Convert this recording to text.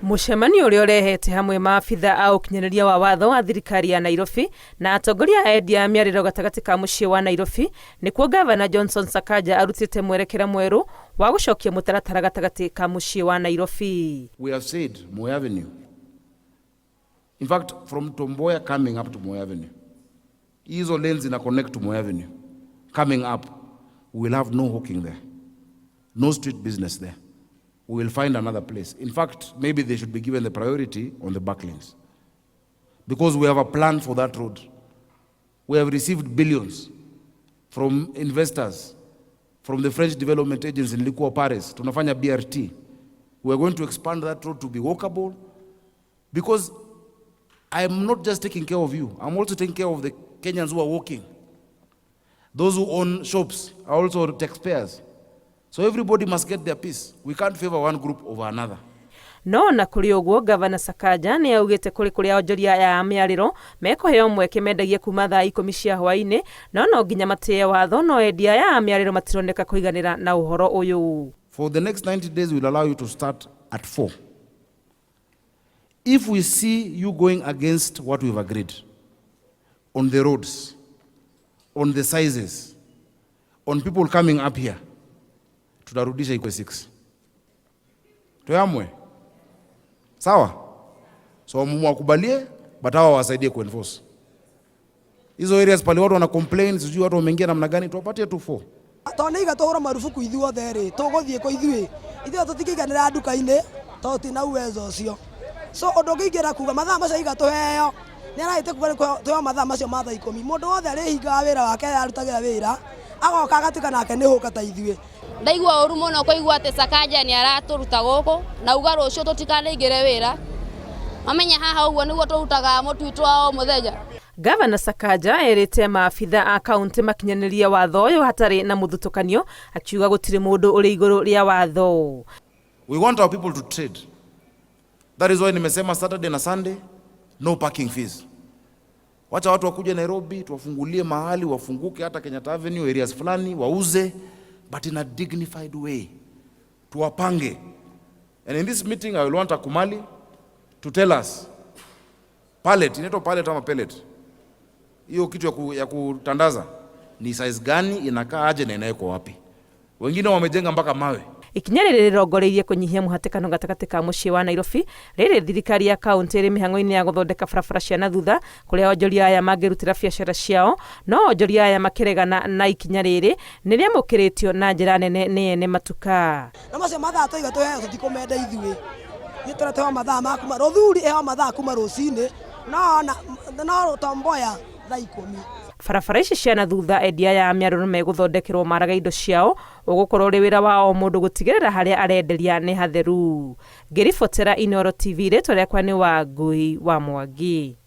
Mũcemanio ũrĩa ũrehete hamwe maabitha a ũkinyanĩria wa watho wa thirikari ya Nairobi na atongoria a endia a mĩarĩro gatagatĩ ka mũciĩ wa Nairobi nĩkuo Gavana Johnson Sakaja arutĩte mwerekera mwerũ wa gũcokia mũtaratara gatagatĩ ka mũciĩ wa Nairobi. We have said Moi Avenue. In fact, from Tom Mboya coming up to Moi Avenue, hizo lanes ina connect to Moi Avenue, coming up, we will have no hawking there, no street business there. We will find another place. In fact, maybe they should be given the priority on the back lanes because we have a plan for that road. We have received billions from investors, from the French Development Agency in Likua, Paris. Tunafanya BRT. We are going to expand that road to be walkable because I am not just taking care of you, I'm also taking care of the Kenyans who are walking. Those who own shops are also taxpayers. So everybody must get their piece. We can't favor one group over another. No na kũrĩ ũguo, Gavana Sakaja nĩ augĩte kũrĩ kũrĩa onjoria aya a mĩarĩro mekũheo mweke mendagie kuma thaa 10 cia hwaĩ-inĩ, no no nginya matĩe watho. No endia aya a mĩarĩro matironeka kũiganĩra na ũhoro ũyũ. For the next 90 days, we'll allow you to start at 4. If we see you going against what we've agreed on the roads, on the sizes, on people coming up here, tutarudisha ikwe 6. Tuyamwe. Sawa? So mwakubalie, but hawa wasaidie kuenforce. Hizo areas pale watu wana complain, sijui watu wameingia namna gani, tuwapatie tu 4. Tondũ nĩ iga tũhũrwo marubuku ithuothe rĩ, tũgũthiĩ kũ ithuĩ? Ithuĩ tũtingĩiganĩra nduka-inĩ tondũ tina uwezo ũcio. So ũndũ ũngĩ ingĩenda kuga, mathaa macio iga tũheo, nĩ arahĩte kuga tũheo mathaa macio ma thaa 10. Mũndũ wothe arĩhingaga wĩra wake arutagĩra wĩra, agoka agatuĩka nake nĩ hũka ta ithuĩ. Ndaigua ũru mũno kũigua atĩ Sakaja nĩ aratũruta gũkũ na uga rũciũ tũtikanaingĩre wĩra. Mamenya haha ũguo nĩguo tũrutaga mũtu witũ wa o mũthenya. Gavana Sakaja erĩte maabitha a kaunti makinyanĩrie watho ũyũ hatarĩ na mũthutũkanio, akiuga gũtirĩ mũndũ ũrĩ igũrũ rĩa watho. We want our people to trade. That is why nimesema Saturday na Sunday no parking fees. Wacha watu wakuje Nairobi, tuwafungulie mahali wafunguke, hata Kenyatta Avenue areas fulani wauze, but in a dignified way. Tuwapange. And in this meeting I will want Akumali to tell us pallet, inaitwa pallet ama pellet, hiyo kitu ya kutandaza ni size gani, inakaa aje na inawekwa wapi? Wengine wamejenga mpaka mawe. Ikinya rĩrĩ rĩrongoreirie kũnyihia mũhatĩkano gatagatĩ ka mũciĩ wa Nairobi rĩrĩ thirikari ya kaunti ĩrĩ mĩhang'o-inĩ ya gũthondeka barabara cia na thutha kũrĩa onjoria aya mangĩrutĩra biacara ciao. No onjoria aya makĩregana na ikinya rĩrĩ nĩ rĩamũkĩrĩtio na njĩra nene nĩ ene matuka. Na macio mathaa twaiga tũheo tũtikũmenda ithuĩ. Ithuĩ tũrĩa tũheo mathaa ma kuma rũthuri, ĩheo mathaa kuma rũcinĩ, no na no Tom Mboya thaa 10. Barabara ici cia na thutha endia aya a mĩarĩro megũthondekerwo maraga indo ciao, ũgũkorwo ũrĩ wĩra wa o mũndũ gũtigĩrĩra harĩa arenderia nĩ hatheru. Ngĩribotera Inooro TV, rĩtwa rĩakwa nĩ Wangui wa Mwangi.